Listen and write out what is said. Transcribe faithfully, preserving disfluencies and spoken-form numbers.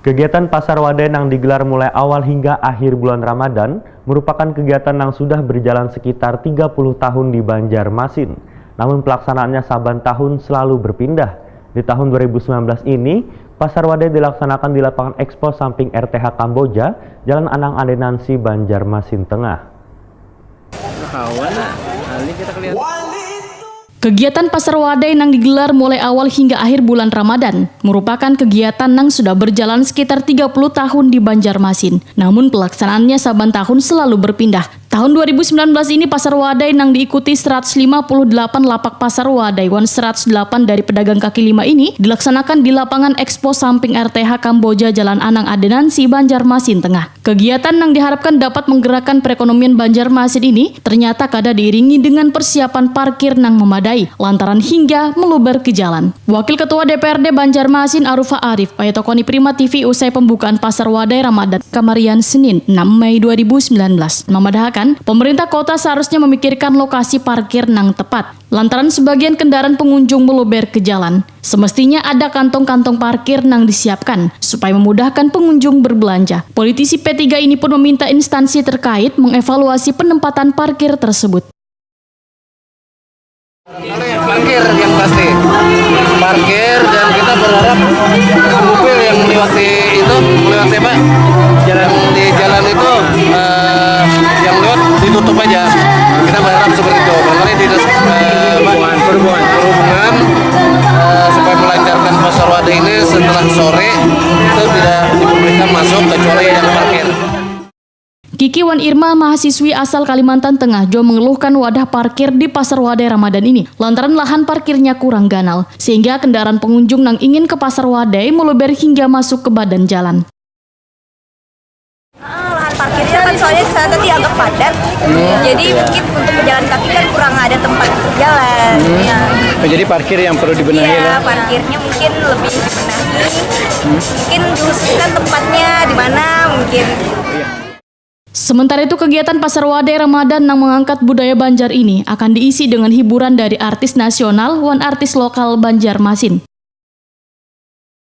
Kegiatan Pasar Wadai nang digelar mulai awal hingga akhir bulan Ramadan merupakan kegiatan yang sudah berjalan sekitar tiga puluh tahun di Banjarmasin. Namun pelaksanaannya saban tahun selalu berpindah. Di tahun dua ribu sembilan belas ini, Pasar Wadai dilaksanakan di lapangan Expo samping R T H Kamboja, Jalan Anang Adenansi, Banjarmasin Tengah. Kegiatan Pasar Wadai nang digelar mulai awal hingga akhir bulan Ramadan merupakan kegiatan nang sudah berjalan sekitar tiga puluh tahun di Banjarmasin. Namun pelaksanaannya saban tahun selalu berpindah. Tahun dua ribu sembilan belas ini Pasar Wadai nang diikuti seratus lima puluh delapan lapak pasar wadai wan seratus delapan dari pedagang kaki lima ini dilaksanakan di lapangan Expo samping R T H Kamboja, Jalan Anang Adenansi, Banjarmasin Tengah. Kegiatan nang diharapkan dapat menggerakkan perekonomian Banjarmasin ini ternyata kada diiringi dengan persiapan parkir nang memadai lantaran hingga meluber ke jalan. Wakil Ketua D P R D Banjarmasin Arufa Arif, Ayatokoni Prima T V usai pembukaan Pasar Wadai Ramadan kamarian Senin, enam Mei dua ribu sembilan belas, memadahakan pemerintah kota seharusnya memikirkan lokasi parkir nang tepat lantaran sebagian kendaraan pengunjung meluber ke jalan. Semestinya ada kantong-kantong parkir nang disiapkan supaya memudahkan pengunjung berbelanja. Politisi P tiga ini pun meminta instansi terkait mengevaluasi penempatan parkir tersebut. Parkir yang pasti, parkir, dan kita berharap mobil yang melewati itu, melewati apa, jalan di jalan itu, eh, yang lewat ditutup aja. Kita berharap seperti itu. Makanya dinas eh, apa, Perhubungan. perhubungan eh, supaya melancarkan pasar wadah ini setelah sore itu tidak diperbolehkan masuk kecuali yang parkir. Kiki wan Irma, mahasiswi asal Kalimantan Tengah, jua mengeluhkan wadah parkir di Pasar Wadai Ramadan ini lantaran lahan parkirnya kurang ganal, sehingga kendaraan pengunjung nang ingin ke Pasar Wadai meluber hingga masuk ke badan jalan. Ah, lahan parkirnya kan soalnya di sana tadi agak padat, jadi mungkin untuk pejalan kaki kan kurang ada tempat untuk jalan. Ya. Oh, jadi parkir yang perlu dibenahi Iya, lah. Parkirnya mungkin lebih dibenahi. Mungkin dihususkan tempatnya di mana mungkin. Sementara itu, kegiatan Pasar Wadai Ramadan nang mengangkat budaya Banjar ini akan diisi dengan hiburan dari artis nasional wan artis lokal Banjarmasin.